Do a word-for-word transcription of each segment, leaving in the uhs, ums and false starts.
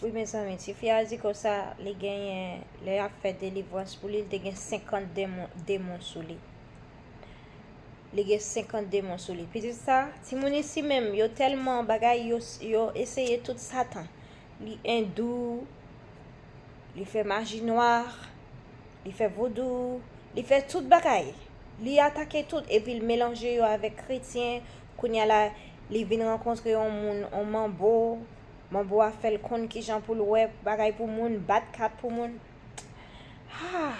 Wi, mezanmi, tifi a di konsa, li genyen, lè y ap fè delivrans pou li, li te gen senkant demon, demon sou li. Li gen senkant demon sou li. Pitit sa, timoun isi menm, yo tèlman bagay, yo, yo eseye tout Satan. Li endou, li fè maji nwa, li fè vodou, li fè tout bagay. Li atake tout, epi l melanje yo avèk kretyen. Kounye a la, li vin rankontre yon moun, yon manbo. Manbo a fè l konn kijan pou l wè bagay pou moun, bat kat pou moun. Ah,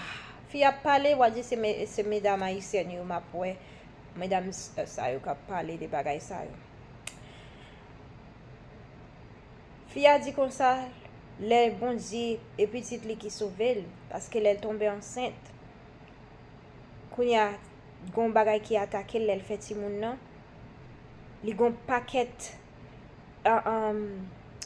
fi ap pale, w a di se, me, se medam ayisyèn yo m ap wè. Medam s-, sa yo k ap pale de bagay sa yo. Fi a di konsa, lè Bondye e pitit li ki sove l, paske lè l tonbe ansent, kounye a, gon bagay ki atake l lè l fè timoun nan, li gon pakèt, ah, um,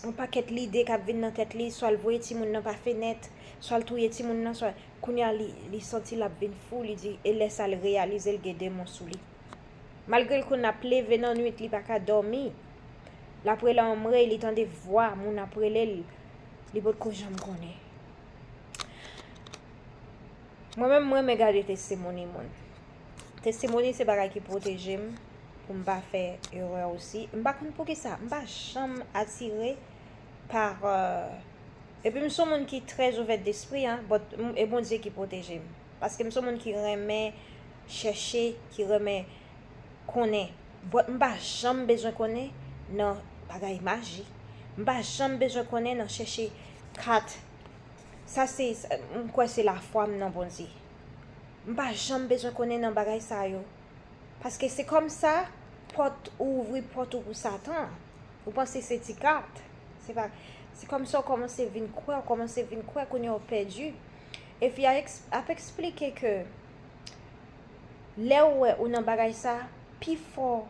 yon pakèt lide k ap vin nan tèt li, swa l voye timoun nan pa fenèt, swa l touye timoun nan, swa, kounye a, li, li santi l ap vin fou, li di, e lè sa l reyalize l gen demon sou li. Malgre l konn ap leve nan nwit, li pa ka dòmi. L ap rele anmwey, li tande vwa moun ap rele l, li potko janm konnen. Mwen menm, mwen renmen gade testimony moun. Testimony se bagay ki pwoteje m pou m pa fè erè osi. M pa konn poukisa, m pa janm atire pa, euh, epi m se yon moun ki trè ouvè despri, an, but m, e Bondye ki pwoteje m. Paske m se yon moun ki renmen chèche, ki renmen konnen. But m pa janm bezwen konnen nan bagay maji. M pa janm bezwen konnen nan chèche kat. Sa se, sa, m kwè se lafwa m nan Bondye. M pa janm bezwen konnen nan bagay sa yo. Paske se kòmsa pòt ou ouvri pòt ou pou Satan. Ou panse se ti kat. Se pa, se kòmsa w kòmanse vin kwè, w kòmanse vin kwè, kounye a w pèdi. E fi a eks-, ap eksplike ke lè w wè ou nan bagay sa, pifò,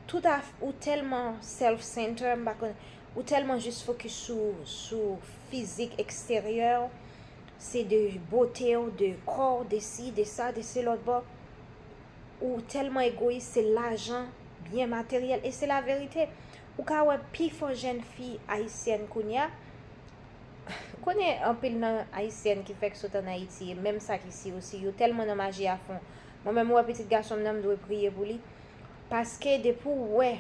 tout a, ou tèlman self-centered, m pa konn, ou tèlman jis fokis sou, sou fizik eksteryè w, se de bote w, de kò w, de si, de sa, de se lòt bò. Ou tèlman egoyis, se lajan, byen materyèl, e se laverite. Ou ka wè pifò jèn fi ayisyèn kounye a, konnen anpil nan ayisyèn ki fèk sot ann Ayiti, e menm sa k isi osi, yo tèlman nan maji a fon. Mwen menm, m wè pitit gason m nan, m dwe priye pou li. Paske depi w wè,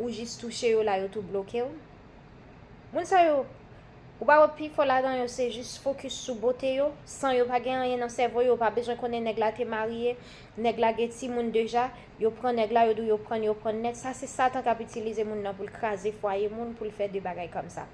ou jis touche yo la, yo tou bloke w. Moun sa yo, ou pa wè pifò ladan yo se jis fokis sou bote yo, san yo pa gen anyen nan sèvo yo, yo pa bezwen konnen nèg la te marye, nèg la gen timoun deja, yo pran nèg la, yo di w yo pran l, yo pran l nèt. Sa se Satan k ap itilize moun nan pou l kraze fwaye moun, pou l fè de bagay kòmsa.